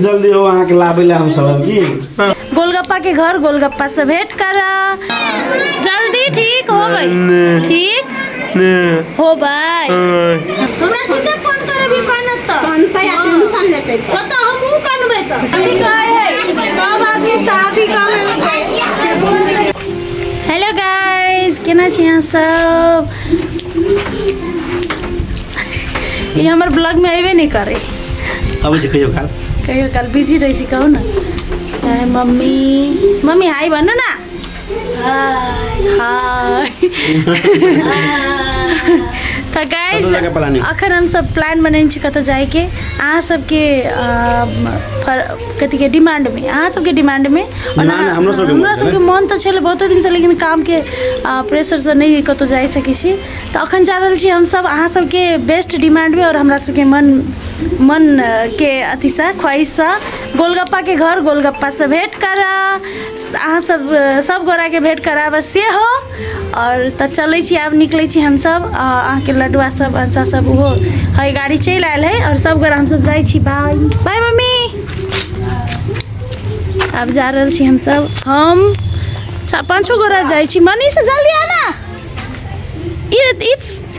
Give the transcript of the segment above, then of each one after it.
जल्दी हो अहाँके लाबै लए हम सब की। गोलगप्पा के घर गोलगप्पा से भेंट करा जल्दी। ठीक हो भाई, ठीक हो भाई। हमरा सीधे फोन करबी कनत त कनतै आ टेंशन लेतै। कतऽ हमहूँ कनबै तऽ कथी कहै है, सब आदमी शादी कर लेलकै। हेलो गाइस, केना छी अहाँ सब? ई हमर ब्लॉग में अयबे नहीं करे। अबै छै कहियो काल। कहियो काल बिजी रहै छी। कहू ने। हाय मम्मी, मम्मी हाय भन्नु न। हाय। तऽ गाइस कतऽ जायके प्लान? अखन हम सब प्लान बनेने छी कतऽ जायके। अहाँ सबके कथीके डिमांडमे, अहाँ सबके डिमांडमे। डिमांड हमरो सबके मन हमरा छलै। सबके मन तऽ छलै बहुते दिनसँ, लेकिन कामके प्रेशरसँ नहि कतहु जाइ सकै छी। तऽ अखन जा रहल छी हमसब अहाँ सबके बेस्ट डिमांडमे आओर हमरा सबके मन मन के अथीसँ, ख्वाहिशसँ गोलगप्पाके घर गोलगप्पासँ भेँट करऽ, अहाँ सब सब गोराके भेँट कराबऽ सेहो। आओर तऽ चलै छी, आब निकलै छी हमसब। अहाँके लड्डुआ सब, अंशा सब, ओहो है, गाड़ी चलि आयल है आओर सब गोरा हमसब जाइ छी। बाय बाय मम्मी। आब जा रहल छी हमसब। हम पाँचो गोरा जाइ छी। मनीष, जल्दी आना। ई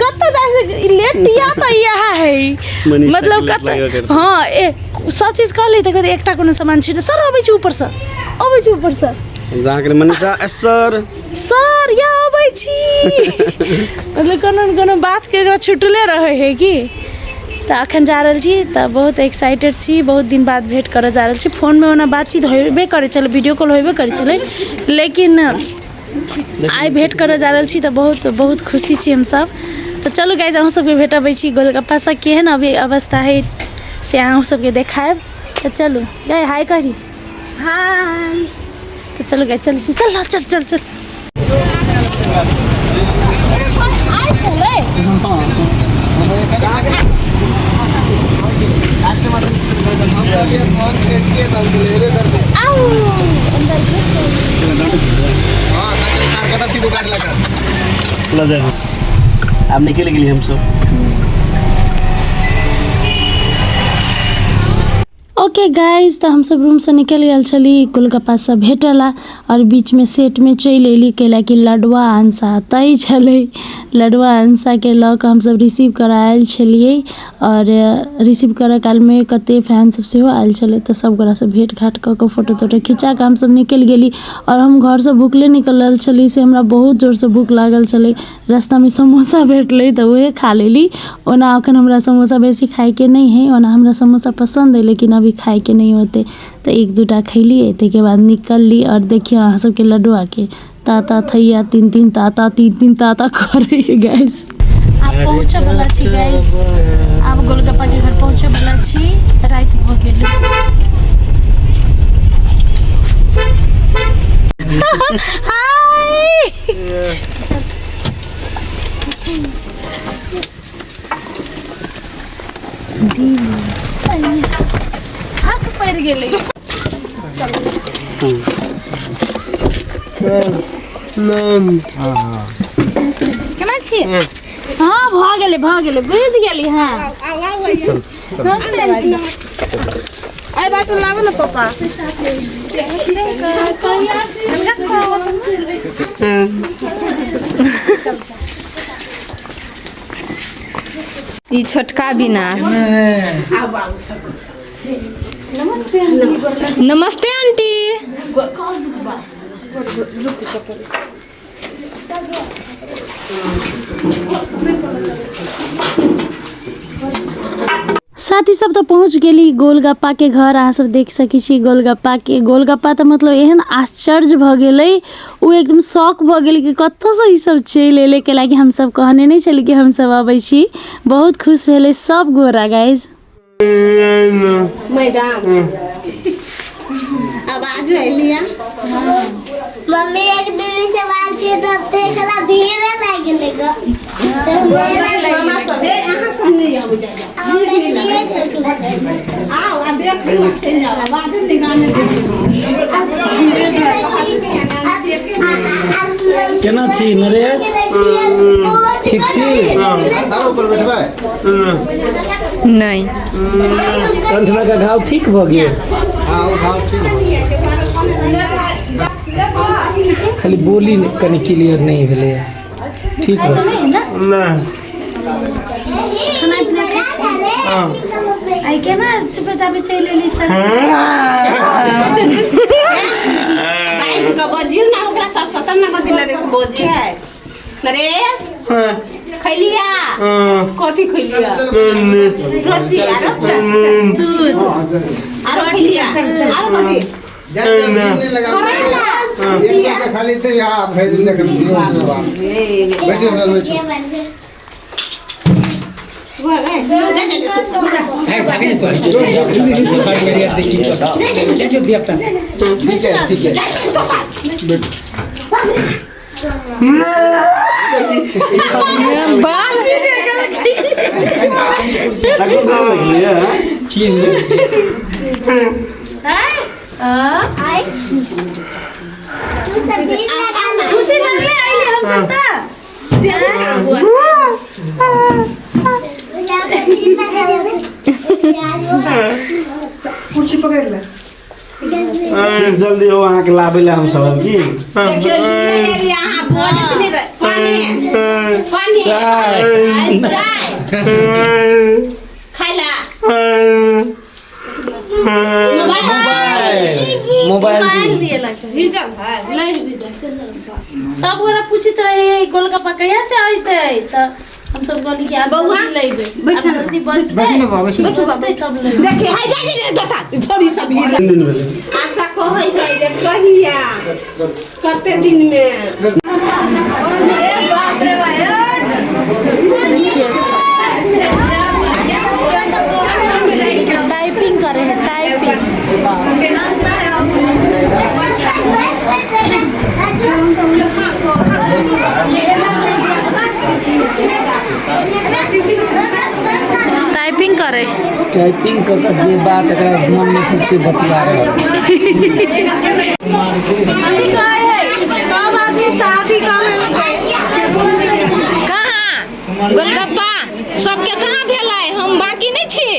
कतऽ जाइ छै? ई लेटिया तऽ इएह है। मनीषा मतलब के लेट लागबे कतऽ करतै। हँ, ए सब चीज कहली तऽ कहतै एकटा कोनो सामान छिट। सर, अबै छी ऊपरसँ, अबै छी ऊपरसँ। जहाँके मनीषा एस सर। सर, या अबै छी। मतलब कोनो ने कोनो बातके एकरा छुटले रहै है की। तऽ अखन जा रहल छी तऽ बहुत एक्साइटेड छी। बहुत दिन बाद भेँट करऽ जा रहल छी। फोनमे ओना बातचीत होबे करै छलै, वीडियो कॉल होबे करै छलै, लेकिन आइ भेँट करऽ जा रहल छी तऽ बहुत बहुत खुशी छी हमसब। तऽ चलू गाइज, अहूँ सबके भेटबै छी। गोलगप्पा सब केहन अभी अवस्था है से अहूँ सबके देखायब। तऽ चलू गाय, हाय करी। हाय। तऽ चलू गाय, चल चल चल चल चल। ल जाए, आब निकलि गेली हमसब। ओके गाइज, तऽ हमसब रूमसँ निकलि गेल छली गोलगप्पासँ भेटला आओर बीचमे सेटमे चलि अयली, कैला कि लडुआ अंसा तै छलै। लडुआ अंसाके लऽ कऽ हमसब रिसीव करऽ आयल छलियै आओर रिसीव करऽ कालमे कते फैन सब सेहो आयल छलै। तऽ सब गोटासँ भेँट घाँट कऽ कऽ, फोटो तोटो खिचा कऽ हमसब निकलि गेली। आओर हम घरसँ भुखले निकलल छली, से हमरा बहुत जोरसँ भूख लागल छलै। रास्तामे समोसा भेटलै तऽ उहे खा लेली। ओना एखन हमरा समोसा बेसी खाइके नहि हइ। ओना हमरा समोसा पसन्द अइ, लेकिन अभी खाइके नहि होतै, तऽ एक दू टा खैली, ताहिके बाद निकलली। आओर देखियौ अहाँ सबके लड्डुआके ताता थैया तीन तीन ताता तीन तीन ताता करै गाइस। आब पहुँचऽ वाला छी गाइस, आब गोलगप्पा के घर पहुँचऽ वाला छी। राति भऽ गेल। हाय। छत पड़ि गेलै। केना छी? हँ, भऽ गेलै, भऽ गेलै, बुझि गेली। हँ, नमस्ते आंटी। एहि बाटे लाबू ने पापा। ई छोटका विनाश। नमस्ते आंटी। साथी सब, तऽ पहुँच गेली गोलगप्पाके घर। अहाँ सब देख सकै छी गोलगप्पाके। गोलगप्पा तऽ मतलब एहन आश्चर्य भऽ गेलै, ओ एकदम शौक भऽ गेलै कि कतऽसँ ई सब चलि एलै, कैलाकि हमसब कहने नहि छली कि हमसब अबै छी। बहुत खुश भेलै सब गोरा गाइज। मैडम, आवाज एलिया। मम्मी, एक दीदी से बात किए तो देखला भीड़ लाग गेलै ग। अहाँ सब नहि आबै जाइ। हम देखलिए। आउ आ देखू आ चलि जाउ, बादमे निकालने। केना छी नरेश? ठीक छी? ऊपर बैठबै। नहि। कंठमा के घाव ठीक भऽ गेल? हाँ, ओ घाव ठीक हो गेल। खाली बोली कनि क्लियर नहि भेलैए। ठीक भऽ नहि। आई केना चुपे चापे चलि एली सर? बाजि कऽ बजियौ ने ओकरा सबसँ, तब ने कथी नरेश बजै है। नरेश, खैलिया? कथी खैलिया? रोटी आरो दूध आरो खैलिया? आरो कथी? खाली छै यहाँ भरि दिन देखै बैठो बैठो। ठीक है, ठीक है। बाल खुशी लगले आइले हम सब त कुर्सी पकड़ ले। जल्दी हो, अहाँके लाबै लए हम सब की देखियौ, लिए अहाँ बजैत नहि रह। पानी, पानी, चाय, चाय खाइ ला, मोबाइल, मोबाइल। दिएलक नहीं भीजल। सब गोरा पूछित रहे गोलगप्पा कहिया से अइतै, तऽ हम सब कहली कि आब बौआ, जल्दी लेबै, आब जल्दी बजतै बजतै तब लेबै। देखिए हाय, जा जा दोसा थोड़ी सब भीड़। तीन दिन भेलै। आशा कहै है जे कहिया, कते दिन में। टाइपिंग करे है, टाइपिंग। टाइपिंग करे। टाइपिंग कऽ कऽ जे बात एकरा मनमे छै से बतिया रहल। अभी कहे है सब आदमी शादी कर लेलकै। कहाँ गोलगप्पा सबके कहाँ भेलै? हम बाकी नहि छी।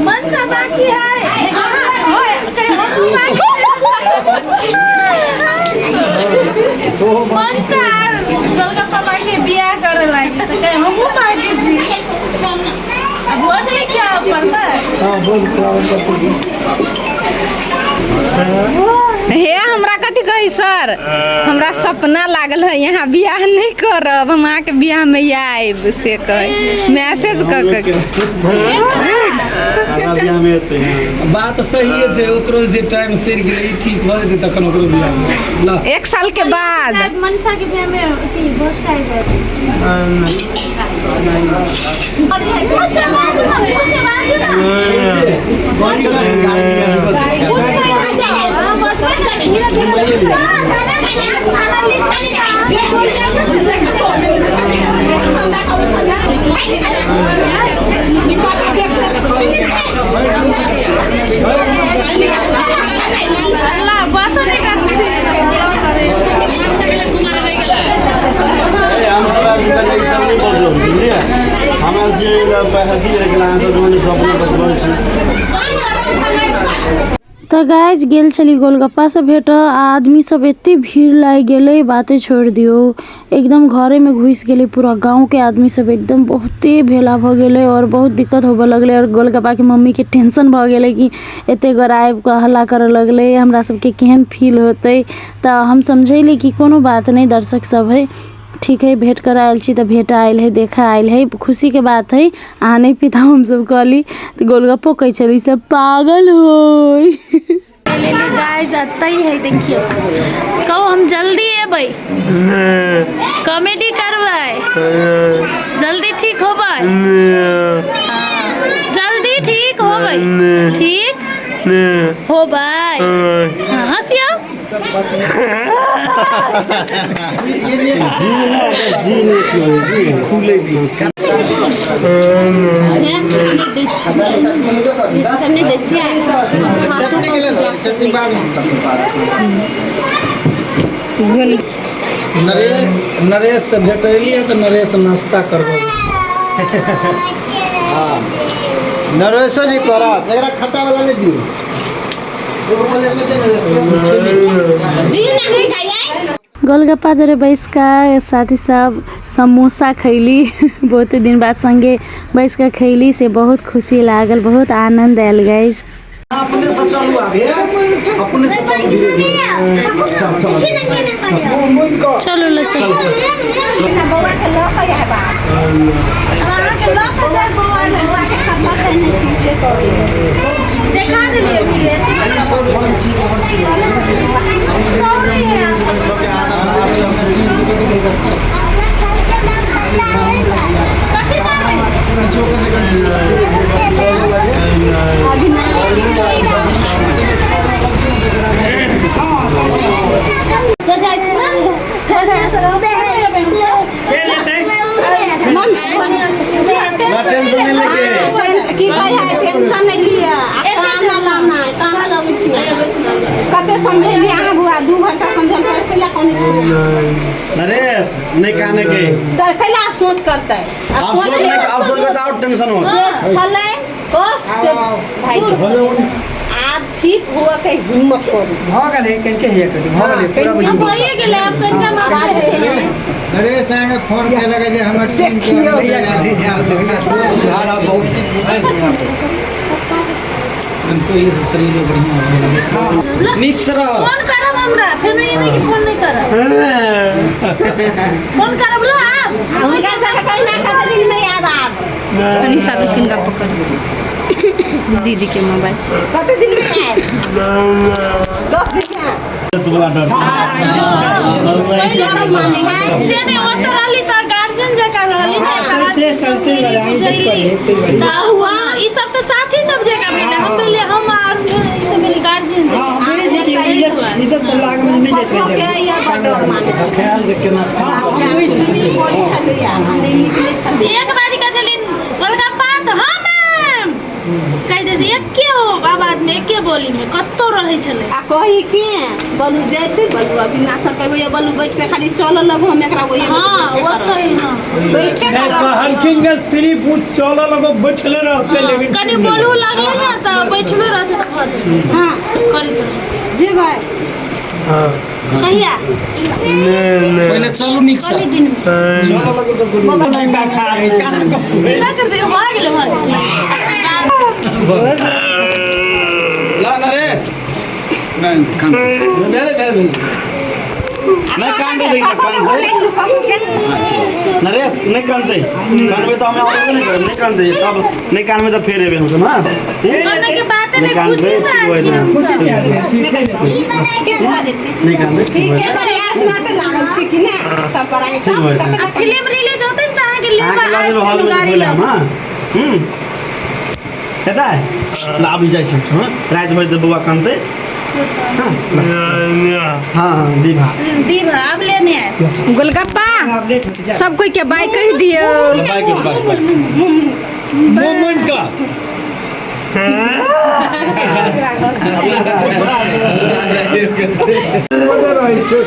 मनसा बाकी है। मनसा गोलगप्पा बाकी, बियाह करे लागी तऽ कहे हमहूँ बाकी छी। आ भोज नहि खियाबऽ पड़तै? हँ, बोल। हे, हमरा कथी कही सर, हमरा सपना लागल है यहाँ बियाह नहि करब, हम अहाँके बियाहमे आयब, से कही मैसेज कऽ के। बात सही छै, ओकरो जे टाइम सरि गेलै, ई ठीक भऽ जेतै तखन ओकरो बियाह ल एक साल के बाद। मनसा के बियाह में अथी भोज खाइ जाए। मुँह से बाजू ना, मुँह से बाजू ना। हाँ, बस, धीरे धीरे। अल्लाह, बातो नहीं करते। हम सब आज ई सब नहि बजलहुँ, बुझलियै? हम आयल छियै अथी, लेकिन अहाँ सब सपना बतबै छी। तऽ गाइज, गेल छली गोलगप्पासँ भेट आ आदमी सब एते भीड़ लागि गेलै, बाते छोड़ि दियौ। एकदम घरेमे घुसि गेलै पूरा गाँवके आदमी सब। एकदम बहुते भेला भऽ गेलै आओर बहुत दिक्कत होबऽ लगलै आओर गोलगप्पाके मम्मीके टेंशन भऽ गेलै कि एते गोरा आबि कऽ हल्ला करऽ लगलै, हमरा सबके केहन फील होतै। तऽ हम समझेली कि कोनो बात नहि, दर्शक सब हइ, ठीक हइ, भेँट करऽ आयल छी तऽ भेँट आयल हइ, देखऽ आयल हइ, खुशीके बात हइ, अहाँ नहि पिताउ, हमसब कहली। तऽ गोलगप्पो कहै छलै सब पागल होइ। गाइस, एतै है, देखियौ। कहू, हम जल्दी एबै, कॉमेडी करबै, जल्दी ठीक होबै, जल्दी ठीक होबै, ठीक होबै। हाँ, हँसियौ। जी नहि, जी खुले भी। सब नहि दै छियै। चटनी के लेल, चटनी बाद में। नरेश, नरेश से भेटैलियै तऽ नरेश नाश्ता करबै छै। हाँ। नरेशो जी करत एकरा खट्टा वाला ले दियो। एगो प्लेट में दे नरेश के। दियौ ने हुनका यै। गोलगप्पा जरे बैस कऽ साथी सब समोसा खैली। बहुत दिन बाद संगे बैस कऽ खैली, से बहुत खुशी लागल, बहुत आनंद आयल गाइज। अपने से चलू आबे, अपने से चलू धीरे धीरे। चलू ल चलू। ना बौआ के लऽ कऽ आयब आब। अहाँके लऽ कऽ जायब बौआ के, बौआ के खतरा केने छी से कहै। देखा देलियै भैया। तऽ जाइ छी ने। ना टेंशन नहीं लेके। की कहै है, टेंशन नहि लिअ आ कानऽ लाना, कानऽ लगै छियै। कते समझेलियै अहाँ बौआ, 2 घंटा समझल कर कैला कनै छियै? नरेश नहीं काने के। तऽ कैला अफसोस करतै? आप सोच नहीं, आप सोच करते और टेंशन हो। सोच छलै कष्ट से भाई आब ठीक हुअ के हिम्मत करू। भऽ गेलै कनिके हिया करी भऽ गेलै पूरा बुझि गेलै। भइए गेलै आब कनिका मार। आवाज छै ने। नरेश अहाँके फोन केलक जे हमर टीम के नीक से रह। फोन करब हमरा फेर, ई नहि कि फोन नहि करब। फोन करब ल आब। आ हुनका सबके कहिना कते दिन मे आयब आब? अनिशा के किनका पकड़ दीदी के मोबाइल। कते दिन मे आयब? 10 दिन मे। दुबला डर। माने है से नहि, ओतऽ रहली तऽ गार्जियन जकाँ रहली ने। से सड़ते लड़ाई जब करे तऽ हुआ ई सब तऽ साथी सब जकाँ भेलै, हम भेलै हम आर ई सब भेलै गार्जियन जकाँ। इज्जत से लाग में नहीं जाइत पप्पो के या बड डर माने छै। ख्याल जे केना बोलै छलैया, हम नहि निकलै छलियै। एक बारी का छलिन गोलगप्पा तऽ हाँ मैम कहि दै छै, एके हो आवाज में एके बोली में कतौ रहै छलै। आ कही के बलू जैते बलू अभी ना सकबै, बलू बैठ के खाली चलऽ लगू, हम एकरा ओहि हाँ ओतै हाँ बैठ के करब। कहलखिन जे सिर्फ उ चलऽ लगो बैठले रहते, लेकिन कनि बोलू लागलै ने तऽ बैठलो रहतै तऽ भऽ जेतै। हाँ करैत रहतै। जेबै। कहिया? पहिले चलू नीक से। कनि दिन में। चलऽ लगो तऽ गुरु खा रहे कहाँ ना करबै, भऽ गेलै भऽ गेलै। ला नरेश। भेलै भेलै। नहीं कान दे देंगे, कान दे। नरेश नहीं कानते, कानबे तो हमें और नहीं करब। नहीं कानते तब नहीं कानबे तो फेर एबे हम सब। हां कानै के बाते नहीं नहि, कानबे खुशी से ठीक आयल होय छी ना। हमसब। नहीं कानबे ठीक ठीक होय। है, प्रयास में तऽ लागल छी कि ने सब पढ़ाइ ठीक होय। आ फिल्म रिलीज होतै ने तऽ अहाँके लेबऽ अहाँके लऽ आयब जेबै हॉल में गाड़ी देखबै लऽ हम। हां हेतै ला अभी जाइ छी हम। राति भरि तऽ बौआ कानतै। हाँ हाँ हाँ दीभा दीभा आब लेने आयब। गोलगप्पा आब लेट होते जा। सब कोई के बाय कहि दियौ। बाय बाय बाय। मोमन का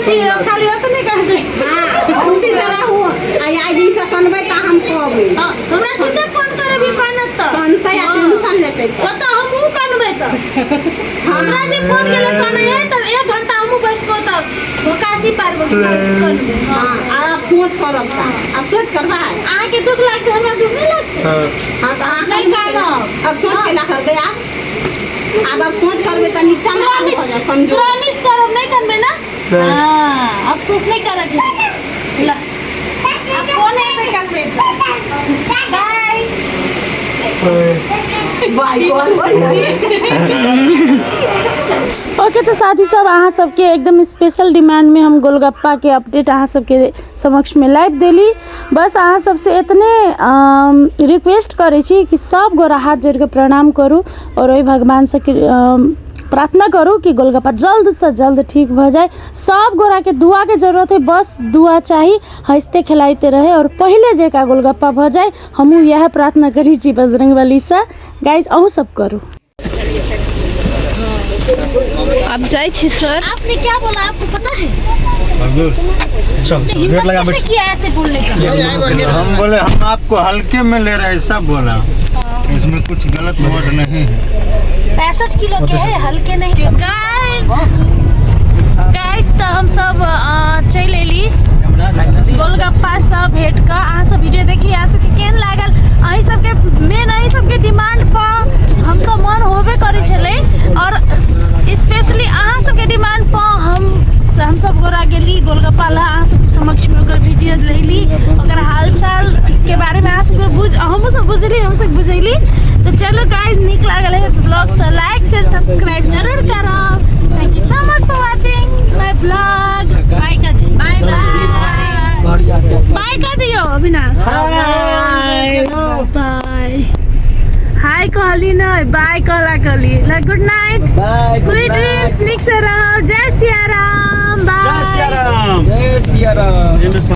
ई खाली ओतने कहतै। हाँ खुशी से रहू आ आइ दिन से कनबै तऽ हम कहबै। हाँ, हमरा सीधे फोन करबी कानत तऽ। कनतै आ टेंशन लेतै तऽ। ओतऽ हमहूँ कनबै तऽ। हमरा जे फोन केलक कनै तऽ 1 घंटा हमहूँ बैस कऽ ओतऽ भोकासी पारबै कनबै। हाँ आ अफसोस करब तऽ अफसोस करबै। अहाँके दुख लागतै, हमरा दुख नहि लागतै? हाँ तऽ अहाँ नहि कानब। अफसोस केला करबै आब? आब अफसोस करबै तऽ नीचा मे हाल भऽ जायत कमजोर। प्रॉमिस करब नहि कनबै ना? हाँ अफसोस नहि करब। ल आब फोन एबै कनबै तऽ। बाय बाय कॉल। ओके तऽ साथी सब अहाँ सबके एकदम स्पेशल डिमांड में हम गोलगप्पा के अपडेट अहाँ सबके समक्ष में लाबि देली। बस अहाँ सबसे एतने रिक्वेस्ट करै छी कि सब गोरा हाथ जोड़ि के प्रणाम करू और ओहि भगवान से प्रार्थना करू कि गोलगप्पा जल्द से जल्द ठीक भऽ जाय। सब गोरा के दुआ के जरूरत है, बस दुआ चाही, हँसते खेलाइते रहे और पहिले जकाँ गोलगप्पा भऽ जाय। हमहूँ इएह प्रार्थना करै छी बजरंगबली से। गाइज अहूँ सब करू। अब जाइ छी सर। आपने क्या बोला आपको पता है? चल चल गेट लगा कैसे किया ऐसे बोलने का? हम बोले हम आपको हल्के में ले रहे हैं, सब बोला। इसमें कुछ गलत वर्ड नहीं है। 65 किलो के है, हल्के नहीं। गाइस गाइस, तऽ हम सब चलि एली गोलगप्पा सब भेट कऽ। अहाँ सब वीडियो देखली, अहाँ सबके केहन लागल? अहीं सबके मेन, अहीं सबके डिमांड पर हम तऽ मन होबे करै छलै और स्पेशली अहाँ सबके डिमांड पर हम सब गोरा गेली गोलगप्पा ला। अहाँ सबके समक्षमे ओकर वीडियो लेली, ओकर हालचाल के बारेमे अहाँ सबके बुझ, हमहूँ सब बुझली, हम सब बुझैली। तऽ चलू गाइस, नीक लागल है ब्लॉग तऽ लाइक, शेयर, सब्सक्राइब जरूर करब। Thank you so much for watching my blog. Bye कर, बाय बाय बाय कर दियो अविनाश। बाय, हाय कहली न, बाय कहला कहली। गुड नाइट, स्वीट ड्रीम्स, नीक से रहब। जय सिया राम, बाय। जय सिया राम। जय सिया राम। एहिमे।